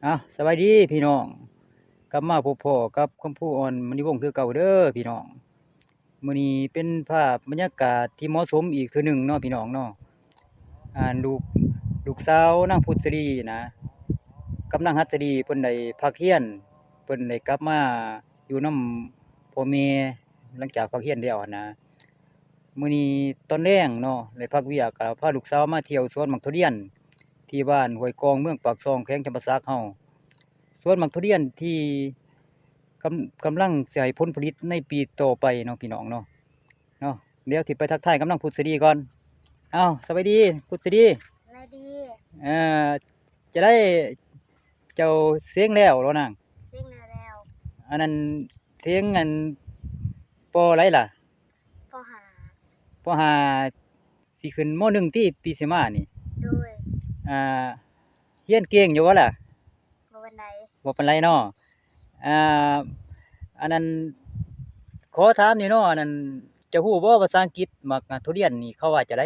ອ້າວ ສະບາຍດີພີ່ນ້ອງ, ກັບມາພົບພໍ້ກັບຄຳພູ ອອນ ມະນີວົງ ຄືເກົ່າເດີພີ່ນ້ອງ. ມື້ນີ້ເປັນພາບບັນຍາກາດທີ່ເໝາະສົມອີກເທື່ອໜຶ່ງເນາະພີ່ນ້ອງເນາະ. ອ່າ ລູກ ລູກສາວນາງພຸດສະດີນະ ກັບນາງຫັດສະດີ ເພິ່ນໄດ້ພັກຮຽນ, ເພິ່ນໄດ້ກັບມາຢູ່ນຳພໍ່ແມ່ ຫຼັງຈາກພັກຮຽນແລ້ວຫັ້ນນະ. ມື້ນີ້ຕອນແລງເນາະ ໄດ້ພັກວຽກ ກໍພາລູກສາວມາທ່ຽວສວນໝາກທຸລຽນ ທີ່ບ້ານຫ້ວຍກອງ ເມືອງປາກຊ່ອງ ແຂວງຈຳປາສັກເຮົາ. ສວນໝາກທຸລຽນທີ່ກຳ ກຳລັງຊິໃຫ້ຜົນຜະລິດໃນປີຕໍ່ໄປເນາະ ພີ່ນ້ອງເນາະ. ເນາະ ດຽວຊິໄປທັກທາຍກັບນາງພຸດສະດີກ່ອນ. ອ້າວ ສະບາຍດີພຸດສະດີ. ສະບາຍດີ. ເອີ ຈະໄດ້ ເຈົ້າເສັງແລ້ວເນາະນາງ? ເສັງແລ້ວ. ອັນນັ້ນ ເສັງອັນ ປໍໃດລະ? ປໍຫ້າ. ປໍຫ້າ ຊິຂຶ້ນ ມໍໜຶ່ງ ຕິ ປີຊິມານີ້? ໂດຍ. ອ່າ ຮຽນເກັ່ງຢູ່ບໍ່ລະ? ບໍ່ປານໃດ. ບໍ່ປານໃດເນາະ. ອ່າ ອັນນັ້ນ ຂໍຖາມແດ່ເນາະ, ອັນນັ້ນ ເຈົ້າຮູ້ບໍ່ພາສາອັງກິດໝາກທຸລຽນນີ້ເຂົາວ່າຈັ່ງໃດ?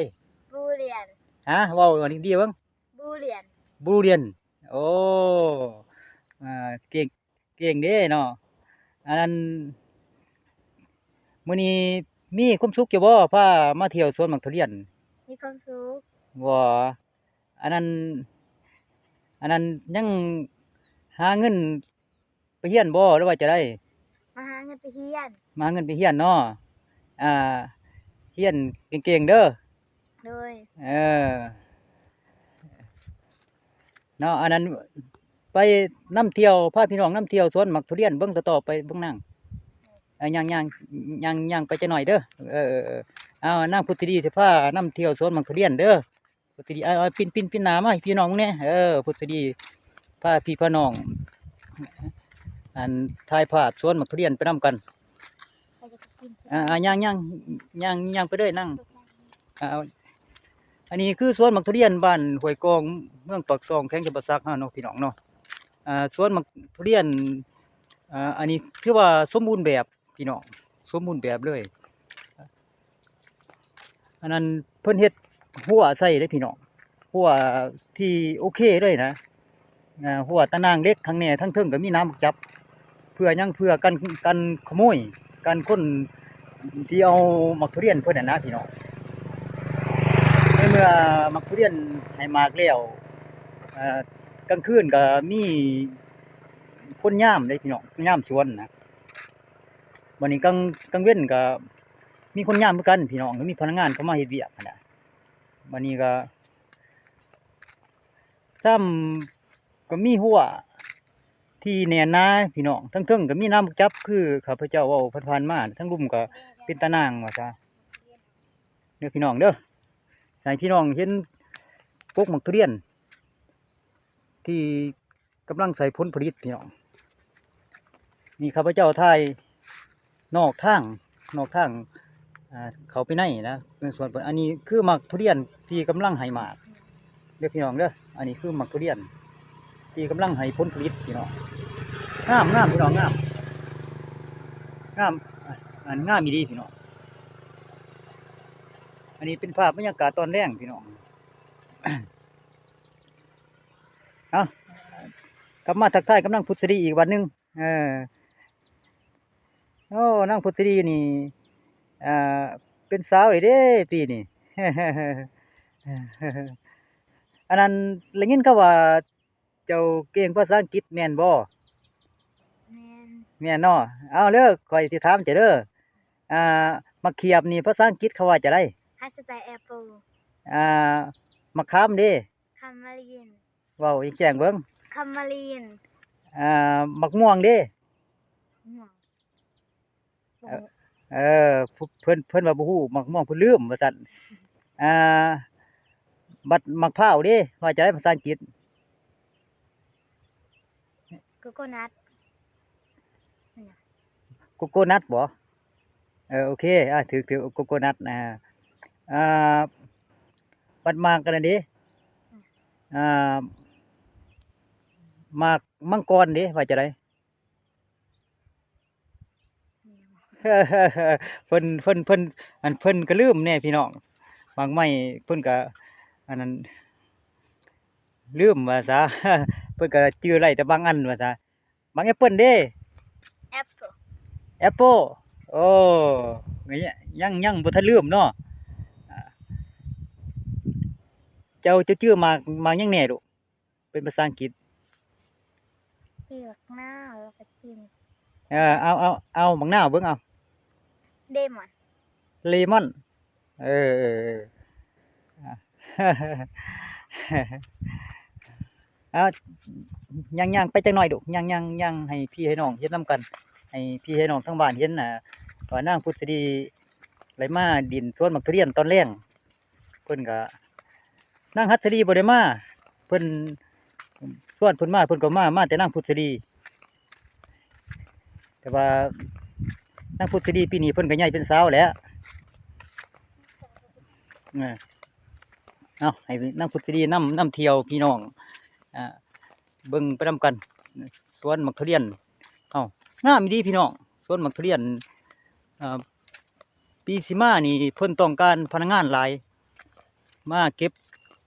Blueberry. ຮະ? ເວົ້າດີໆເບິ່ງ. Blueberry. Blueberry. ໂອ້ ອ່າ ເກັ່ງ ເກັ່ງເດ້ເນາະ. ອັນນັ້ນ ມື້ນີ້ມີຄວາມສຸກຢູ່ບໍ່ ພາມາທ່ຽວສວນໝາກທຸລຽນ? ມີຄວາມສຸກ. ບໍ່ ອັນນັ້ນ ອັນນັ້ນ ຍັງຫາເງິນໄປຮຽນບໍ່ ຫຼືວ່າຈັ່ງໃດ? ມາຫາເງິນໄປຮຽນ. ມາຫາເງິນໄປຮຽນເນາະ. ອ່າ ຮຽນເກັ່ງໆເດີ. ໂດຍ. ເອີ ເນາະ ອັນນັ້ນ ໄປນຳທ່ຽວ ພາພີ່ນ້ອງນຳທ່ຽວສວນໝາກທຸລຽນເບິ່ງຕໍ່ໆໄປເບິ່ງນາງ. ເອີ ຍ່າງ ຍ່າງ ຍ່າງ ຍ່າງໄປຈັກໜ້ອຍເດີ. ເອີ ເອີ ເອີ ເອົາ ນາງພຸດສະດີຊິພານຳທ່ຽວສວນໝາກທຸລຽນເດີ. ພຸດສະດີ ເອົາ ເອົາ ປິ່ນ ປິ່ນ ປິ່ນໜ້າມາໃຫ້ພີ່ນ້ອງແດ່. ເອີ ພຸດສະດີ ພາພີ່ພານ້ອງ ອັນ ຖ່າຍພາບສວນໝາກທຸລຽນໄປນຳກັນ. ອ່າ ອ່າ ຍ່າງ ຍ່າງ ຍ່າງ ຍ່າງໄປເລີຍນາງ. ອ່າ ອັນນີ້ຄືສວນໝາກທຸລຽນບ້ານຫ້ວຍກອງ ເມືອງປາກຊ່ອງ ແຂວງຈຳປາສັກເຮົາເນາະ ພີ່ນ້ອງເນາະ. ອ່າ ສວນໝາກທຸລຽນ ອ່າ ອັນນີ້ຖືວ່າສົມບູນແບບ ພີ່ນ້ອງ ສົມບູນແບບເລີຍ. ອັນນັ້ນເພິ່ນເຮັດຮົ້ວໃສ່ເດ້ພີ່ນ້ອງ, ຮົ້ວທີ່ໂອເຄເລີຍນະ. ອ່າ ຮົ້ວຕາໜ່າງເຫຼັກຂ້າງແນ່, ທາງເທິງກໍມີໜາມໝາກຈັບ. ເພື່ອຫຍັງ? ເພື່ອກັນ ກັນຂະໂມຍ ກັນຄົນທີ່ເອົາໝາກທຸລຽນເພິ່ນຫັ້ນນະພີ່ນ້ອງ. ໃນເມື່ອໝາກທຸລຽນໃຫ້ໝາກແລ້ວ ເອີ ກາງຄືນກໍມີຄົນຍາມເດ້ພີ່ນ້ອງ, ຍາມສວນນະ. ບັດນີ້ກາງ ກາງເວັນກໍມີຄົນຍາມຄືກັນພີ່ນ້ອງ, ກໍມີພະນັກງານເຂົ້າມາເຮັດວຽກຫັ້ນນະ. ບັດນີ້ກໍ ຊ້ຳກໍມີຮົ້ວທີ່ແໜ້ນໜາພີ່ນ້ອງ, ເທິງໆກໍມີໜາມໝາກຈັບ ຄືຂ້າພະເຈົ້າເວົ້າຜ່ານໆມາ, ທາງລຸ່ມກໍເປັນຕາໜ່າງວ່າຊະເດີພີ່ນ້ອງເດີ. ໃຫ້ພີ່ນ້ອງເຫັນປົກໝາກທຸລຽນທີ່ ກຳລັງໃສ່ຜົນຜະລິດພີ່ນ້ອງ. ນີ້ຂ້າພະເຈົ້າຖ່າຍນອກທາງ ນອກທາງ ອ່າ ເຂົ້າໄປໃນນະ ເປັນສວນເພິ່ນ. ອັນນີ້ຄືໝາກທຸລຽນທີ່ກຳລັງໃຫ້ໝາກເດີພີ່ນ້ອງເດີ. ອັນນີ້ຄືໝາກທຸລຽນທີ່ກຳລັງໃຫ້ຜົນຜະລິດພີ່ນ້ອງ. ງາມ ງາມພີ່ນ້ອງ ງາມ ງາມ ອັນ ງາມອີ່ຫຼີພີ່ນ້ອງ. ອັນນີ້ເປັນພາບບັນຍາກາດຕອນແລງພີ່ນ້ອງ. ເອົາ ກັບມາທັກທາຍກັບນາງພຸດສະດີອີກບາດໜຶ່ງ. ເອີ ໂອ້ ນາງພຸດສະດີນີ້ ອ່າ ເປັນສາວແລ້ວເດ້ປີນີ້. ອັນນັ້ນ ໄດ້ຍິນເຂົາວ່າເຈົ້າເກັ່ງພາສາອັງກິດແມ່ນບໍ່? ແມ່ນ. ແມ່ນເນາະ. ເອົາເດີ ຂ້ອຍຊິຖາມເຈົ້າເດີ. ອ່າ ໝາກຂຽບນີ້ພາສາອັງກິດເຂົາວ່າຈັ່ງໃດ? Custard apple. ອ່າ ໝາກຂາມເດ? Tamarind. ເວົ້າແຈ້ງໆເບິ່ງ. Tamarind. ອ່າ ໝາກມ່ວງເດ? ມ່ວງ. ເອີ ເອີ ເພິ່ນ ເພິ່ນວ່າບໍ່ຮູ້ ໝາກມ່ວງເພິ່ນລືມວ່າຊັ້ນ. ອ່າ ບັດໝາກພ້າວເດ ວ່າຈັ່ງໃດພາສາອັງກິດ? Coconut. Coconut ບໍ? ເອີ ໂອເຄ ອ່າ ຖືກ ຖືກ coconut. ອ່າ ອ່າ ບັດໝາກອັນນັ້ນເດ? ອ່າ ໝາກມັງກອນເດ ວ່າຈັ່ງໃດ? ເພິ່ນ ເພິ່ນ ເພິ່ນ ອັນ ເພິ່ນກໍລືມແດ່ພີ່ນ້ອງ. ໝາກໄມ້ເພິ່ນກໍ ອັນນັ້ນ ລືມວ່າຊະ. ເພິ່ນກໍຈື່ໄດ້ແຕ່ບາງອັນວ່າຊະ. ໝາກແອັບເປິ້ນເດ້? ແອັບເປິ້ນ ແອັບເປິ້ນ. ໂອ້ ຍັງ ຍັງບໍ່ທັນລືມເນາະ. ເຈົ້າ ເຈົ້າຈື່ໝາກ ໝາກຫຍັງແດ່ລູກ? ເປັນພາສາອັງກິດ. ຈື່ໝາກນາວ ແລ້ວກໍຈື່ ເອີ ເອົາ ເອົາ ເອົາໝາກນາວເບິ່ງເອົາ. ເລມອນ ເລມອນ. ເອີ ເອີ ເອີ ອາ ອາ ຍ່າງ ຍ່າງໄປຈັກໜ້ອຍລູກ ຍ່າງ ຍ່າງ ຍ່າງໃຫ້ພີ່ໃຫ້ນ້ອງເຫັນນຳກັນ ໃຫ້ພີ່ໃຫ້ນ້ອງທາງບ້ານເຫັນນະ ວ່ານາງພຸດສະດີໄດ້ມາດິນສວນໝາກທຸລຽນຕອນແລງ. ເພິ່ນກະ ນາງຫັດສະລີບໍ່ໄດ້ມາ ເພິ່ນຊວນເພິ່ນມາ ເພິ່ນກໍມາ ມາແຕ່ນາງພຸດສະລີ. ແຕ່ວ່ານາງພຸດສະລີປີນີ້ເພິ່ນກໍໃຫຍ່ເປັນສາວແລ້ວ. ເອີ ເອົາ ໃຫ້ນາງພຸດສະລີນຳ ນຳທ່ຽວພີ່ນ້ອງ ອ່າ ເບິ່ງໄປນຳກັນ ສວນໝາກທຸລຽນເຮົາ ງາມອີ່ຫຼີພີ່ນ້ອງ ສວນໝາກທຸລຽນ. ເອີ ປີຊິມານີ້ເພິ່ນຕ້ອງການພະນັກງານຫຼາຍ ມາເກັບ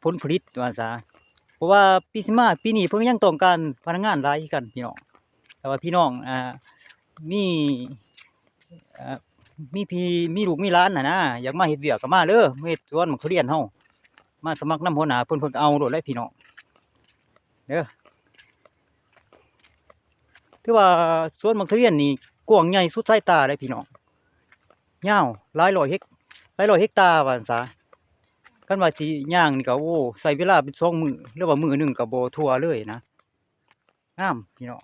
ຜົນຜະລິດວ່າຊະ ເພາະວ່າປີຊິມາ ປີນີ້ເພິ່ນກໍຍັງຕ້ອງການພະນັກງານຫຼາຍຄືກັນພີ່ນ້ອງ. ແຕ່ວ່າພີ່ນ້ອງ ອ່າ ມີ ເອີ ມີພີ່ມີລູກມີຫຼານຫັ້ນນະ ຢາກມາເຮັດວຽກກໍມາເດີ ມາເຮັດສວນໝາກທຸລຽນເຮົາ ມາສະໝັກນຳຫົວໜ້າເພິ່ນ ເພິ່ນກໍເອົາໂລດແຫຼະພີ່ນ້ອງເດີ. ຖືວ່າສວນໝາກທຸລຽນນີ້ກວ້າງໃຫຍ່ສຸດສາຍຕາເລີຍພີ່ນ້ອງ ຍາວຫຼາຍຮ້ອຍເຮັກ ຫຼາຍຮ້ອຍເຮັກຕາວ່າຊັ້ນສາ. ຄັນວ່າຊິຍ່າງນີ້ກໍ ໂອ້ ໃຊ້ເວລາເປັນສອງມື້ ຫຼືວ່າມື້ໜຶ່ງກໍບໍ່ທົ່ວເລີຍນະ. ງາມພີ່ນ້ອງ.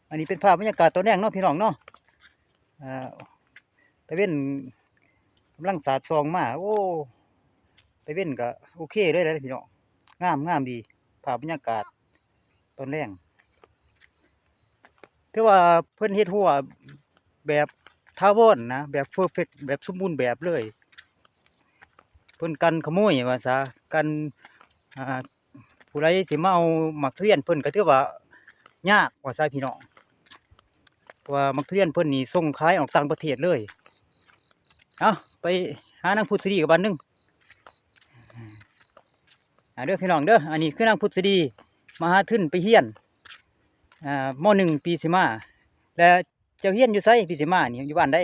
ອັນນີ້ເປັນພາບບັນຍາກາດຕອນແລງເນາະພີ່ນ້ອງເນາະ. ເອີ ຕາເວັນກຳລັງສາດສ່ອງມາ ໂອ້ ຕາເວັນກໍໂອເຄເລີຍແຫຼະພີ່ນ້ອງ ງາມ ງາມດີ ພາບບັນຍາກາດຕອນແລງ. ຖືວ່າເພິ່ນເຮັດຮົ້ວແບບຖາວອນນະ ແບບເພີເຟັກ ແບບສົມບູນແບບເລີຍ. ເພິ່ນກັນຂະໂມຍວ່າຊະ ກັນ ອ່າ ຜູ້ໃດຊິມາເອົາໝາກທຸລຽນເພິ່ນກໍຖືວ່າຍາກວ່າຊະພີ່ນ້ອງ ເພາະວ່າໝາກທຸລຽນເພິ່ນນີ້ສົ່ງຂາຍອອກຕ່າງປະເທດເລີຍ. ເອົາ ໄປຫານາງພຸດສະດີກັນບາດໜຶ່ງ ອ່າ ເດີພີ່ນ້ອງເດີ. ອັນນີ້ຄືນາງພຸດສະດີ ມະຫາທຶນໄປຮຽນ ອ່າ ມໍໜຶ່ງປີຊິມາ ແລະ ເຈົ້າຮຽນຢູ່ໃສ ປີຊິມານີ້ ຢູ່ບ້ານໃດ?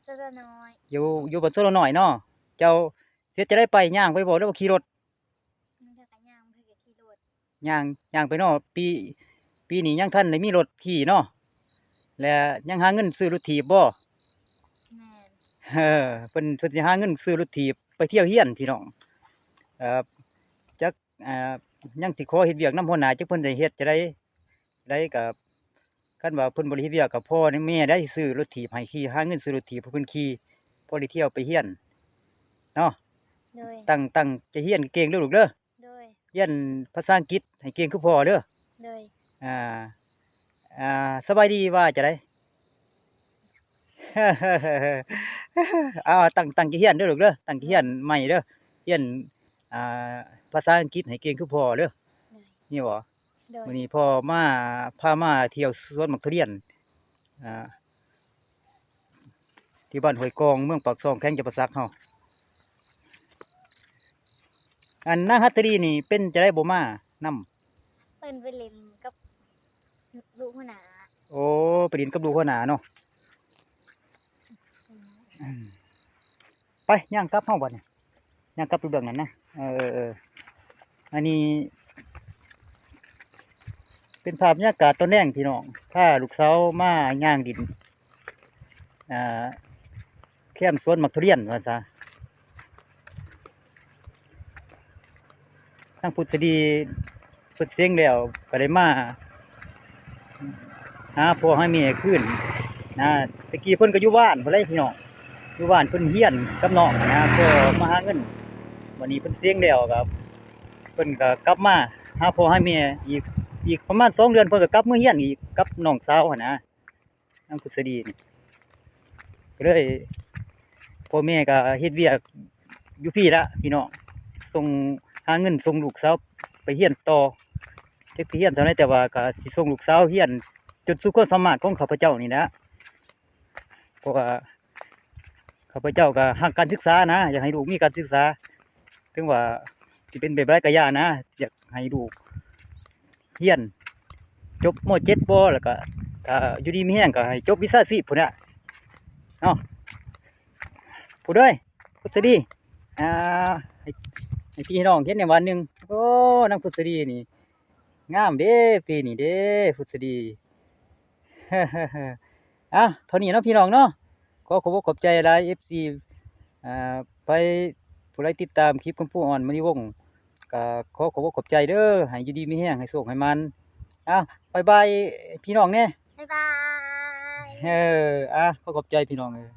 ສວນນ້ອຍ ຢູ່ ຢູ່ບ້ານສວນນ້ອຍເນາະ. ເຈົ້າເຮັດຈັ່ງໃດໄປ ຍ່າງໄປບໍ່ ຫຼືວ່າຂີ່ລົດ? ມັນກໍຍ່າງ ເພິ່ນກໍຂີ່ລົດ ຍ່າງ ຍ່າງໄປເນາະ. ປີ ປີນີ້ຍັງທັນໄດ້ມີລົດຂີ່ເນາະ ແລະ ຍັງຫາເງິນຊື້ລົດຖີບບໍ່? ແມ່ນ ເອີ ເພິ່ນ ເພິ່ນຊິຫາເງິນຊື້ລົດຖີບໄປທ່ຽວຮຽນພີ່ນ້ອງ. ເອີ ຈັກ ອ່າ ຍັງຊິຂໍເຮັດວຽກນຳຫົວໜ້າ ຈັກເພິ່ນໄດ້ເຮັດຈັ່ງໃດ ໃດກໍ ຄັນວ່າເພິ່ນບໍ່ໄດ້ເຮັດວຽກກໍພໍ່ແມ່ໄດ້ຊື້ລົດຖີບໃຫ້ຂີ່ ຫາເງິນຊື້ລົດຖີບໃຫ້ເພິ່ນຂີ່ ພໍໄດ້ທ່ຽວໄປຮຽນເນາະ. ໂດຍ ຕັ້ງ ຕັ້ງໃຈຮຽນເກັ່ງເດີລູກເດີ. ໂດຍ ຮຽນພາສາອັງກິດໃຫ້ເກັ່ງຄືພໍ່ເດີ. ໂດຍ ອ່າ ອ່າ ສະບາຍດີວ່າຈັ່ງໃດ? ເອົາ ຕັ້ງ ຕັ້ງໃຈຮຽນເດີລູກເດີ ຕັ້ງໃຈຮຽນໃໝ່ເດີ ຮຽນ ອ່າ ພາສາອັງກິດໃຫ້ເກັ່ງຄືພໍ່ເດີ. ໂດຍ ນີ້ບໍ? ໂດຍ ມື້ນີ້ພໍ່ມາ ພາມາທ່ຽວສວນໝາກທຸລຽນ ອ່າ ທີ່ບ້ານຫ້ວຍກອງ ເມືອງປາກຊ່ອງ ແຂວງຈຳປາສັກເຮົາ. ອັນນາງຫັດສະດີນີ້ເປັນຈັ່ງໃດບໍ່ມານຳ? ເພິ່ນໄປຫຼິ້ນກັບລູກຫົວໜ້າ. ໂອ້ ໄປຫຼິ້ນກັບລູກຫົວໜ້າເນາະ. ອືມ ໄປ ຍ່າງກັບເຮົາບັດນີ້ ຍ່າງກັບໄປເບື້ອງນັ້ນນະ. ເອີ ເອີ ເອີ ອັນນີ້ເປັນພາບບັນຍາກາດຕອນແລງພີ່ນ້ອງ ພາລູກສາວມາຍ່າງຫຼິ້ນ ອ່າ ແຄມສວນໝາກທຸລຽນວ່າຊະ. ນາງພຸດສະດີເພິ່ນເສັງແລ້ວກໍໄດ້ມາຫາພໍ່ຫາແມ່ຄືນນະ. ແຕ່ກີ້ເພິ່ນກໍຢູ່ບ້ານພຸ້ນແຫຼະພີ່ນ້ອງ ຢູ່ບ້ານເພິ່ນຮຽນກັບນ້ອງນະ ພໍ່ມາຫາເງິນ. ບັດນີ້ເພິ່ນເສັງແລ້ວກໍ ເພິ່ນກໍກັບມາຫາພໍ່ຫາແມ່ອີກ ອີກປະມານສອງເດືອນ ເພິ່ນກໍກັບມາຮຽນອີກກັບນ້ອງສາວຫັ້ນນະ. ນາງພຸດສະດີນີ້ ກໍເລີຍ ພໍ່ແມ່ກໍເຮັດວຽກຢູ່ພີ້ລະພີ່ນ້ອງ ສົ່ງ ຫາເງິນສົ່ງລູກສາວໄປຮຽນຕໍ່ ຈັກຊິຮຽນສ່ຳໃດ ແຕ່ວ່າກໍຊິສົ່ງລູກສາວຮຽນຈົນສຸດຄວາມສາມາດຂອງຂ້າພະເຈົ້ານີ້ລະ. ເພາະວ່າຂ້າພະເຈົ້າກໍຮັກການສຶກສານະ ຢາກໃຫ້ລູກມີການສຶກສາ ເຖິງວ່າຊິເປັນແບບໃດກໍຢ່ານະ ຢາກໃຫ້ລູກ ຮຽນຈົບ ມ.ເຈັດ ບໍ່ ແລ້ວກໍຖ້າຢູ່ດີມີແຮງກໍໃຫ້ຈົບວິຊາຊີບພຸ້ນແຫຼະເນາະ. ຜູ້ເດີ ພຸດສະດີ ອ່າ ໃຫ້ ໃຫ້ພີ່ໃຫ້ນ້ອງເຫັນແດ່ຫວ່າໜຶ່ງ. ໂອ້ ນາງພຸດສະດີນີ້ງາມເດ້ ປີນີ້ເດ້ ພຸດສະດີ. ອ່າ ເທົ່ານີ້ເນາະພີ່ນ້ອງເນາະ. ຂໍຂອບອົກຂອບໃຈຫຼາຍ ເອັຟຊີ ອ່າ ໄປ ຜູ້ໃດຕິດຕາມຄລິບຂອງປູອ່ອນມະນີວົງ ກໍຂໍຂອບອົກຂອບໃຈເດີ. ໃຫ້ຢູ່ດີມີແຮງ ໃຫ້ໂຊກໃຫ້ໝານ. ອ່າ ບາຍບາຍພີ່ນ້ອງແດ່. ບາຍບາຍ. ເອີ ອ່າ ຂໍຂອບໃຈພີ່ນ້ອງເອີຍ.